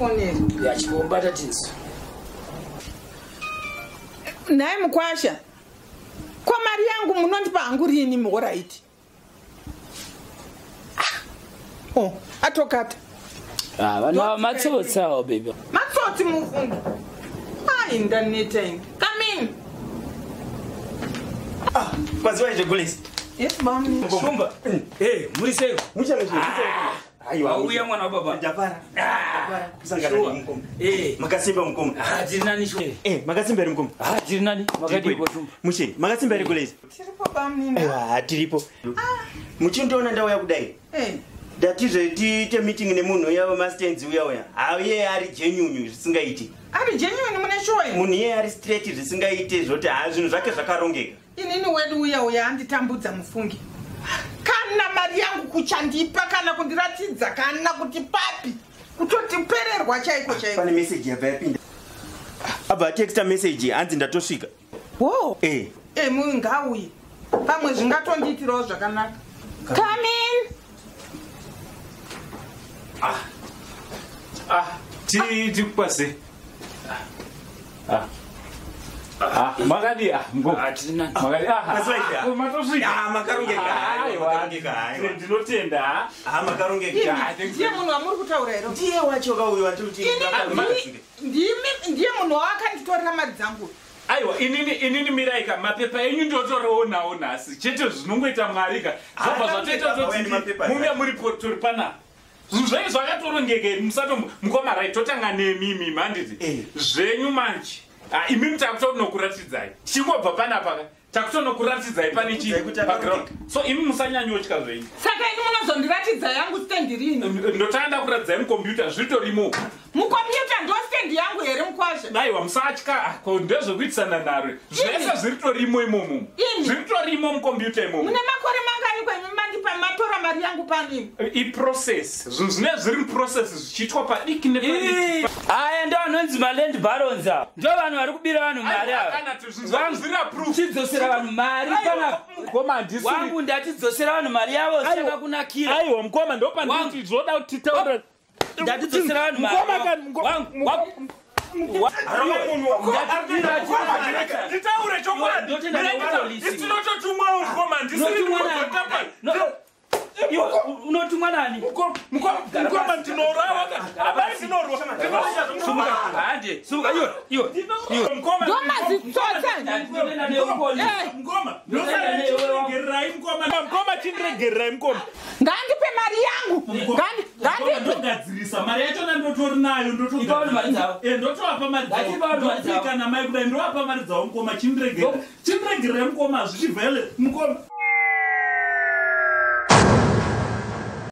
Ndimufonere. Ya chikombata tinzi. Nhai mukwasha. Ko mari yangu munondipa hangu rini muhoraiti? Ah. Oh, atokata. Ah, vanhu ava matsotsi ava baby. Matsotsi mufungi. Ai ndaneta ini. Come in. Ah, kwaziwa izve Gulesi. Yes, mami. Shumba. Eh, muri sei? Muchame zve. Aiwa. Auya mwana wa baba. Ndafara. Ndafara. Kusangana Sure. nemukoma. Eh. Makasimba mukoma. Ah, tiri nani shuwa? Eh, makasimba here mukoma? Ah, tiri nani? Makadii ko Shumba? Mushe, makasimba here Gulesi? Tiripo bamnini. Aiwa, tiripo. Muchindiona ndauya kudai. Eh. Ndatizve tiite meeting nemunhu uya wemastands uya uya. Hauye ari genuine zvisingaiti. Ari genuine mune shuwa ini. Munhu iye ari straight zvisingaiti zvoti ha zvinhu zvake zvakarongeka. Inini wedu uya uya anditambudza mufungi. Kana mari yangu kuchandipa kana kundiratidza kana kuti papi. Kutotipererwa chaiko chaiko. Pane message yabva yapinda. Abva atexta message hanzi ndatosvika. Wo. Eh. Eh, munhu ngauye. Pamwe zvingatondiitirawo zvakanaka. Come in. Ah, tikukwase. Ah. Ah, makadi ah, ngo. Ah, tiri nani? Makadi ah. Kwaziwa izve, ah. Ah, matosvika. Ah, makarongeka. Ah, Aiwa, makarongeka. Aiwa. Ndinotenda. ah. Ah, makarongeka. Imi, ndiye munhu wamuri kutaura here? Ndiye wacho ka uyu wandiri Ini ndimi ndiye munhu waakanditorera mari dzangu. Aiwa, inini miraika mapepa enyu ndotorionawo nhasi. Chete zvinongoita Mwari ka. Zvobva Ah, zvatoita mapepa, toti auya nemapepa munge muri tori panapa. Zvinhu zvenyu zvakatorongeka imi musatombo mukoma rai totanga nemi imi handiti. Eh. Zvenyu manje. Ah, imi takutonokuratidzai. Tichingobva panapa ka. Takutonokuratidzai pane chii Kuudzai kuti background. akarongeka. So imi musanyanyotya zvenyu. Saka ini munozondiratidza yangu stand rini? Ndotanga ndakuratidzai mukombiyuta zvitorimo. Mukombiyuta ndo stand yangu here mukwasha? Aiwa musatya ah, ko ndezvekuitisana nharo. Zvese zviritorimo imomo. Imi. Zviritorimo mukombiyuta imomo. Mune makore mangani kwemi mandipa matora mari yangu panini? Iprocess. Zvinhu zvinenge zviri muprocess zvichiitwa padiki nepadiki. Aya ndo anonzi maland barons ava. Ndo vanhu vari kubira vanhu mari Aiwa, ava. kana zvinhu zvangu zviri approved. Chidzosera vanhu mari pana. Mukoma handisi. Wangu ndatidzosera vanhu mari yavo saka kunakira. Aiwa mukoma ndopandikuti zvoda kuti titaura. Ndatidzosera vanhu mari. Mukoma kani mukoma. Wangu, wangu. Nditaure chokwadi. Ndotenda nepolisi. Isi tinototumwawo mukoma handisiri Unotumwa nani? ndinotapa. No. Iwe, unotumwa nani? Mukoma ndinorawa ka. Abai ndinorwa. Sumuka. Hande. Sumuka iwe. Iwe. Iwe. Mukoma. Ndomazitsotsa. Ndinoenda newe kupolisi. Eh, Mukoma, ndosaka mukoma. Mukoma chindiregererai mukoma. Ngandipe mari yangu. Ngandipe. Ndogadzirisa mari yachona ndotori nayo Ipa vanhu mari dzavo. ndotovapa mari Ngatipa vanhu mari dzavo. dzavo. Kana mai kudai ndovapa mari dzavo mukoma chindiregererai. Chindiregererai mukoma hazvichivhele mukoma.